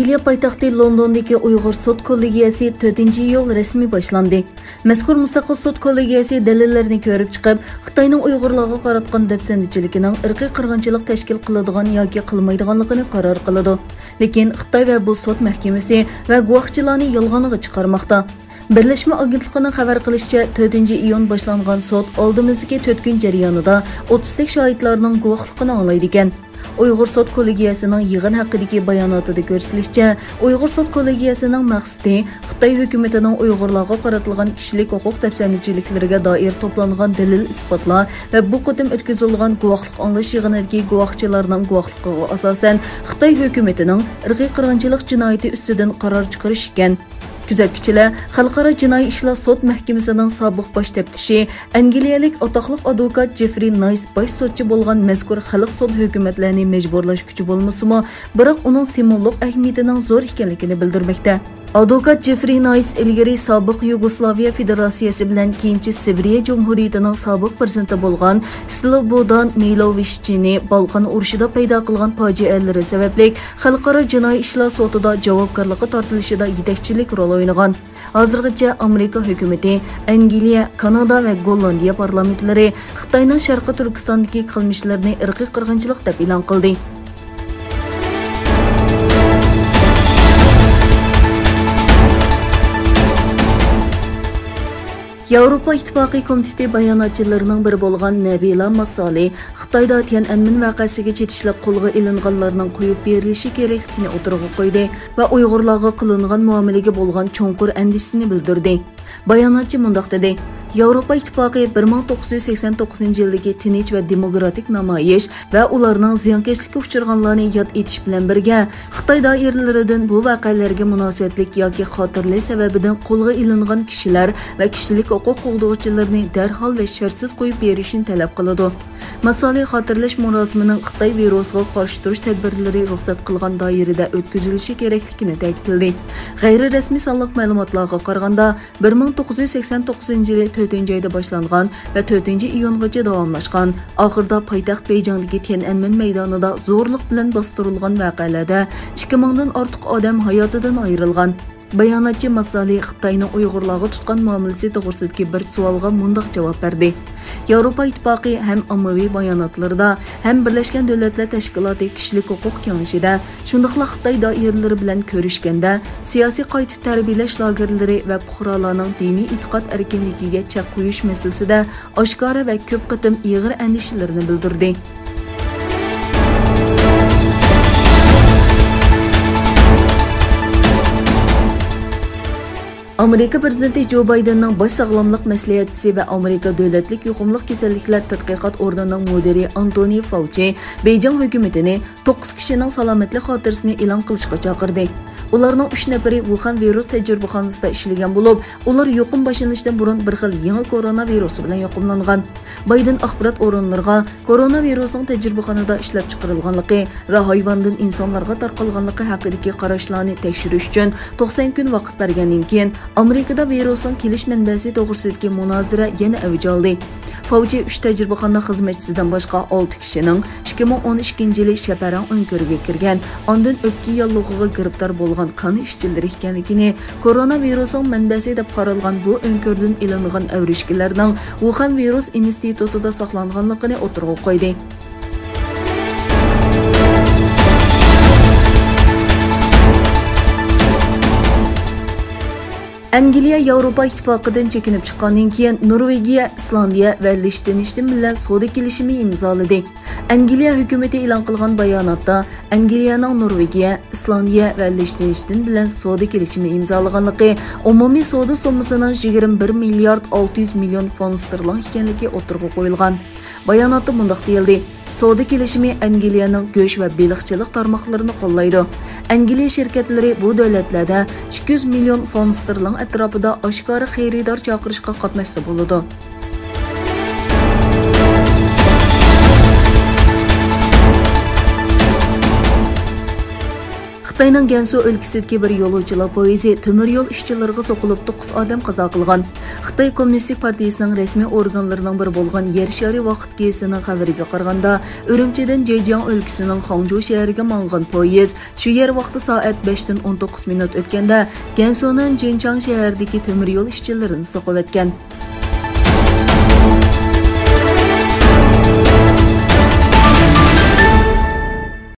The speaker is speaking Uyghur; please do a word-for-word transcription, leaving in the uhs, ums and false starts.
ئەنگلىيە پايتەختى لوندوندىكى ئۇيغۇر سوت كوللېگىيەسى تۆتىنچى ئىيۇل رەسمىي باشلاندى. مەزكۇر مۇستەقىل سوت كوللېگىيەسى دەلىللەرنى كۆرۈپ چىقىپ، خىتاينىڭ ئۇيغۇرلارغا قاراتقان دەپسەندىچىلىكىنىڭ ئىرقىي قىرغىنچىلىق تەشكىل قىلىدىغان ياكى قىلمايدىغانلىقىنى قارار قىلىدۇ. لېكىن خىتاي ۋە بۇ سوت مەھكىمىسى ۋە گۇۋاھچىلارنى يالغانغا چىقارماقتا. بىرلەشمە ئاگېنتلىقىنىڭ خەۋەر قىلىشىچە، تۆتىنچى ئىيۇن باشلانغان سوت ئالدىمىزدىكى تۆت كۈن جەريانىدا ئوتتۇزتەك شاھىتلارنىڭ گۇۋاھلىقىنى ئاڭلايدىكەن. ئۇيغۇر سوت كوللېگىيەسىنىڭ يىغىن ھەققىدىكى باياناتىدا كۆرسىتىلىشىچە، ئۇيغۇر سوت كوللېگىيەسىنىڭ مەقسىتى خىتاي ھۆكۈمىتىنىڭ ئۇيغۇرلارغا قارىتىلغان كىشىلىك ھوقۇق دەپسەندىچىلىكلىرىگە دائىر توپلانغان دەلىل-ئىسپاتلار ۋە بۇ قېتىم ئۆتكۈزۈلىدىغان گۇۋاھلىق ئاڭلاش يىغىنىدىكى گۇۋاھچىلارنىڭ گۇۋاھلىقىغا ئاساسەن، خىتاي ھۆكۈمىتىنىڭ ئىرقىي قىرغىنچىلىق جىنايىتى ئۈستىدىن قارار چىقىرىش ئىكەن. كۆزەتكۈچىلەر خەلقئارا جىنايى ئىشلار سوت مەھكىمىسىنىڭ سابىق باش تەپتىشى، ئەنگلىيەلىك ئاتاقلىق ئادۋوكات جېفرى نايس باش سوتچى بولغان مەزكۇر خەلق سوت ھۆكۈمەتلەرنى مەجبۇرلاش كۈچى بولمىسىمۇ، بىراق ئۇنىڭ سىمۋوللۇق ئەھمىيىتىنىڭ زور ئىكەنلىكىنى بىلدۈرمەكتە. ئادۋوكات جېفرى نايس ئىلگىرى سابىق يۇگوسلاۋىيە فېدېراتسىيەسى بىلەن كېيىنچە سىۋىرىيە جۇمھۇرىيىتىنىڭ سابىق پىرېزىدېنتى بولغان سلوبودان مىلوۋىچچىنى بالقان ئۇرۇشىدا پەيدا قىلغان پاجىئەلىرى سەۋەبلىك خەلقئارا جىنايى ئىشلار سوتىدا جاۋابكارلىققا تارتىلىشىدا يېتەكچىلىك رول ئوينىغان. ھازىرغىچە ئامېرىكا ھۆكۈمىتى، ئەنگلىيە، كانادا ۋە گوللاندىيە پارلامېنتلىرى خىتاينىڭ شەرقىي تۈركىستاندىكى قىلمىشلىرىنى ئىرقىي قىرغىنچىلىق دەپ ئېلان قىلدى. ياۋروپا ئىتتىپاقى كومىتېتى باياناتچىلىرىنىڭ بىرى بولغان نەبىلا ماسالى خىتايدا تيەنئەنمېن ۋەقەسىگە چېتىشلىق قولغا ئېلىنغانلارنىڭ قويۇپ بېرىلىشى كېرەكلىكىنى ئوتتۇرىغا قويدى ۋە ئۇيغۇرلارغا قىلىنغان مۇئامىلىگە بولغان چوڭقۇر ئەندىشىسىنى بىلدۈردى. باياناتچى مۇنداق دېدى: ياۋروپا ئىتتىپاقى بىر مىڭ توققۇز يۈز سەكسەن توققۇزىنچى يىلدىكى تىنچ ۋە دېموكراتىك نامايىش ۋە ئۇلارنىڭ زىيانكەشلىككە ئۇچرىغانلارنى ياد ئېتىش بىلەن بىرگە، خىتاي دائىرىلىرىدىن بۇ ۋەقەلەرگە مۇناسىۋەتلىك ياكى خاتىرىلەش سەۋەبىدىن قولغا ئېلىنغان كىشىلەر ۋە كىشىلىك ھوقۇق قوغدىغۇچىلىرىنى دەرھال ۋە شەرتسىز قويۇپ بېرىشنى تەلەپ قىلىدۇ. ماسالى خاتىرىلەش مۇراسىمىنىڭ خىتاي ۋىرۇسىغا قارشى تۇرۇش تەدبىرلىرى رۇخسەت قىلغان دائىرىدە ئۆتكۈزۈلۈشى كېرەكلىكىنى تەكىتلىدى. غەيرىي رەسمىي سانلىق مەلۇماتلارغا قارىغاندا، بىر مىڭ توققۇز يۈز سەكسەن توققۇزىنچى يىلى تۆتىنچى ئايدا باشلانغان ۋە تۆتىنچى ئىيۇنغىچە داۋاملاشقان، ئاخىرىدا پايتەخت بېيجىڭدىكى تيەنئەنمېن مەيدانىدا زورلۇق بىلەن باستۇرۇلغان ۋەقەلەردە ئىككى مىڭدىن ئارتۇق ئادەم ھاياتىدىن ئايرىلغان. باياناتچى ماسالى خىتاينىڭ ئۇيغۇرلارغا تۇتقان مۇئامىلىسى توغرىسىدىكى بىر سوئالغا مۇنداق جاۋاب بەردى: ياۋروپا ئىتتىپاقى ھەم ئاممىۋى باياناتلىرىدا، ھەم بىرلەشكەن دۆلەتلەر تەشكىلاتى كىشىلىك ھوقۇق كېڭىشىدە، شۇنداقلا خىتاي دائىرىلىرى بىلەن كۆرۈشكەندە، سىياسىي قايتا تەربىيەلەش لاگېرلىرى ۋە پۇقرالارنىڭ دىنىي ئېتىقاد ئەركىنلىكىگە چەك قويۇش مەسىلىسىدە ئاشكارا ۋە كۆپ قېتىم ئېغىر ئەندىشىلىرىنى بىلدۈردى. ئامېرىكا پىرېزىدېنتى جو بايدېننىڭ باش ساغلاملىق مەسلىھەتچىسى ۋە ئامېرىكا دۆلەتلىك يۇقۇملۇق كېسەللىكلەر تەتقىقات ئورنىنىڭ مۇدىرى ئانتونى فاۋچى بېيجىڭ ھۆكۈمىتىنى توققۇز كىشىنىڭ سالامەتلىك خاتىرىسىنى ئېلان قىلىشقا چاقىردى. ئۇلارنىڭ ئۈچ نەپىرى ۋۇخەن ۋىرۇس تەجرىبىخانىسىدا ئىشلىگەن بولۇپ، ئۇلار يۇقۇم باشلىنىشتىن بۇرۇن بىر خىل يېڭى كورونا ۋىرۇسى بىلەن يۇقۇملانغان. بايدېن ئاخبارات ئورۇنلىرىغا كورونا ۋىرۇسىنىڭ تەجرىبىخانىدا ئىشلەپچىقىرىلغانلىقى ۋە ھايۋاندىن ئىنسانلارغا تارقالغانلىقى ھەققىدىكى قاراشلارنى تەكشۈرۈش ئۈچۈن توقسان كۈن ۋاقىت بەرگەندىن كېيىن، ئامېرىكىدا ۋىرۇسنىڭ كېلىش مەنبەسى توغرىسىدىكى مۇنازىرە يەنە ئەۋج ئالدى. فاۋچى ئۈچ تەجرىبىخانا خىزمەتچىسىدىن باشقا ئالتە كىشىنىڭ ئىككى مىڭ ئون ئىككىنچى يىلى شەپەرەڭ ئۆڭكۈرىگە كىرگەن، ئاندىن ئۆپكە ياللۇغىغا گىرىپتار بولغان كان ئىشچىلىرى ئىكەنلىكىنى، كورونا ۋىرۇسىنىڭ مەنبەسى دەپ قارالغان بۇ ئۆڭكۈردىن ئېلىنغان ئەۋرىشكىلەرنىڭ ۋۇخەن ۋىرۇس ئىنستىتۇتىدا ساقلانغانلىقىنى ئوتتۇرىغا قويدى. ئەنگلىيە ياۋروپا ئىتتىپاقىدىن چېكىنىپ چىققاندىن كېيىن، نورۋېگىيە، ئىسلاندىيە ۋە لىشتېنشتېن بىلەن سودا كېلىشىمى ئىمزالىدى. ئەنگلىيە ھۆكۈمىتى ئېلان قىلغان باياناتتا، ئەنگلىيەنىڭ نورۋېگىيە، ئىسلاندىيە ۋە لىشتېنشتېن بىلەن سودا كېلىشىمى ئىمزالىغانلىقى، ئومۇمىي سودا سوممىسىنىڭ يىگىرمە بىر مىليارد ئالتە يۈز مىليون فونت ستېرلىڭ ئىكەنلىكى ئوتتۇرىغا قويۇلغان. باياناتتا مۇنداق دېيىلدى: سودا كېلىشىمى ئەنگلىيەنىڭ گۆش ۋە بېلىقچىلىق تارماقلىرىنى قوللايدۇ. ئەنگلىيە شىركەتلىرى بۇ دۆلەتلەردە ئىككى يۈز مىليون فونت ستېرلىڭ ئەتراپىدا ئاشكارا خېرىدار چاقىرىشقا قاتناشسا بولىدۇ. خىتاينىڭ گەنسۇ ئۆلكىسىدىكى بىر يولۇچىلار پويىزى تۆمۈر يول ئىشچىلىرىغا سوقۇلۇپ، توققۇز ئادەم قازا قىلغان. خىتاي كوممۇنىستىك پارتىيىسىنىڭ رەسمىي ئورگانلىرىنىڭ بىرى بولغان يەر شارى ۋاقىت گېزىتىنىڭ خەۋىرىگە قارىغاندا، ئۈرۈمچىدىن جېجياڭ ئۆلكىسىنىڭ خاڭجۇ شەھىرىگە ماڭغان پويىز شۇ يەر ۋاقتى سائەت بەشتىن ئون توققۇز مىنۇت ئۆتكەندە، گەنسۇنىڭ جىنچاڭ شەھىرىدىكى تۆمۈر يول ئىشچىلىرىنى سوقۇۋەتكەن.